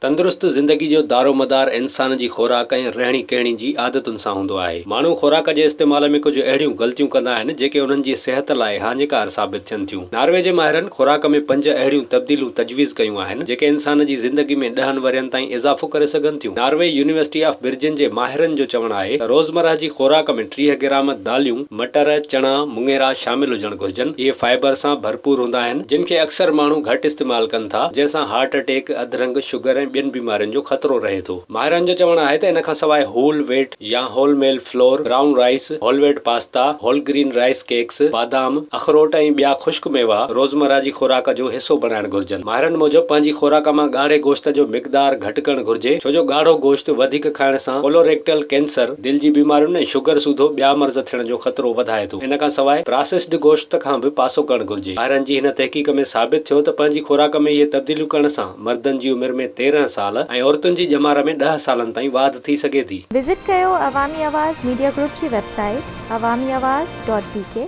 تندرست زندگي جو دارومدار انسان جي خوراڪ ۽ رهڻي ڪهڻي جي عادتن سان هوندو آهي. ماڻهو خوراڪ جي استعمال ۾ ڪجهه اهڙيون غلطيون ڪندا آهن، جيڪي انهن جي صحت لاء هاڃيڪار ثابت ٿين ٿيون. ناروي جي ماهرن خوراڪ ۾ پنج اهڙيون تبديلون تجويز ڪيون آهن، جيڪي انسان جي زندگي ۾ ڏهن ورهين تائين اضافو ڪري سگهن ٿيون. ناروي يونيورسٽي آف برجن جي ماهرن جو چوڻ آهي ته روزمرهه جي خوراڪ ۾ 30 گرام داليون، مٽر، چڻا، مڱيرا شامل هجڻ گهرجن. اهي فائبر سان ڀرپور هوندا آهن، جن کي اڪثر ماڻهو گهٽ استعمال ڪن ٿا، جنهن سان هارٽ اٽيڪ، اڌرنگ، شگر ۽ ٻين بيمارين جو خطرو رهي ٿو. ماهرن جو چوڻ آهي ته ان کان سواء هول ويٽ يا whole meal flour, brown rice, whole wheat pasta, whole grain rice cakes, بادام، اخروٽ ۽ ٻيا خشڪ ميوا روزمره جي خوراڪ جو حصو بڻائڻ گهرجن. ماهرن موجب پنهنجي خوراڪ مان ڳاڙهي گوشت جو مقدار گهٽ ڪرڻ گهرجي، ڇو جو ڳاڙهو گوشت وڌيڪ کائڻ سان ڪولوريڪٽل ڪينسر، دل جي بيمارين ۽ شگر سوڌو ٻيا مرض ٿيڻ جو خطرو وڌائي ٿو. ان کان سواء پراسيسڊ گوشت کان به پاسو ڪرڻ گهرجي. ماهرن جي هن تحقيق ۾ ثابت ٿيو ته پنهنجي خوراڪ ۾ اهي تبديليون ڪرڻ سان مردن جي عمر ۾ 13 سال ۽ عورتن جي ڄمار ۾ ڏهه سالن تائين واڌ ٿي سگهي ٿي. وزٽ ڪيو عوامي آواز ميڊيا گروپ جي website Awami Awaz dot B K.